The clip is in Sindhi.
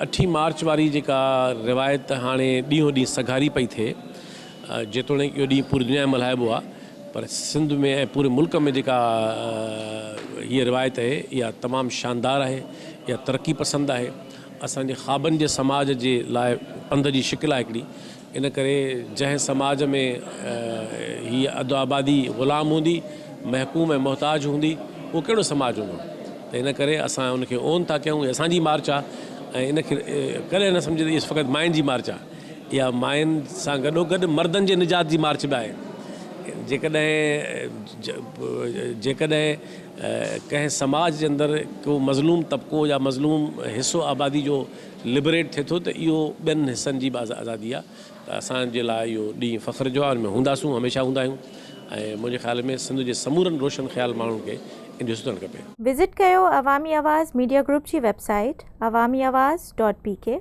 اٺين مارچ واري جيڪا روايت هاڻي ڏينهون ڏينهن سگهاري پئي ٿئي، جيتوڻيڪ اهو ڏينهن پوري دنيا ۾ ملهائبو آهي پر سنڌ ۾ ۽ پوري ملڪ ۾ جيڪا هيء روايت آهي اها تمام شاندار آهي، اها ترقي پسند آهي، اسان جي خوابن جي سماج جي لاء پنڌ جي شڪل آهي هڪڙي، ان ڪري جنهن سماج ۾ هيء اڌ آبادي غلام هوندي، محڪوم ۽ محتاج هوندي، اهو ڪهڙو سماج هوندو؟ ته ان ڪري اسان ان کي اون ٿا ڪيون، هي اسان جي مارچ آهي ۽ ان کي ڪڏهن نه سمجهو ته اها فقط ماين جي مارچ آهي، اها ماين سان گڏوگڏ مردن جي نجات جي مارچ به آهي. جيڪڏهن جيڪڏهن ڪنهن سماج جي اندر ڪو مظلوم طبقو يا مظلوم حصو آبادي جو لبريٽ ٿئي ٿو ته اهو ٻين حصن جي به آزادي آهي ته اسان جي لاء اهو ڏينهن فخر جو آهي ان ۾ هونداسون هميشه هوندا آهيون ۽ منهنجي خيال ۾ سنڌ جي سمورن روشن خيال ماڻهن کي ان جو حصو ٿيڻ کپي. وزٽ ڪيو عوامي آواز ميڊيا گروپ جي website Awami Awaz dot P K.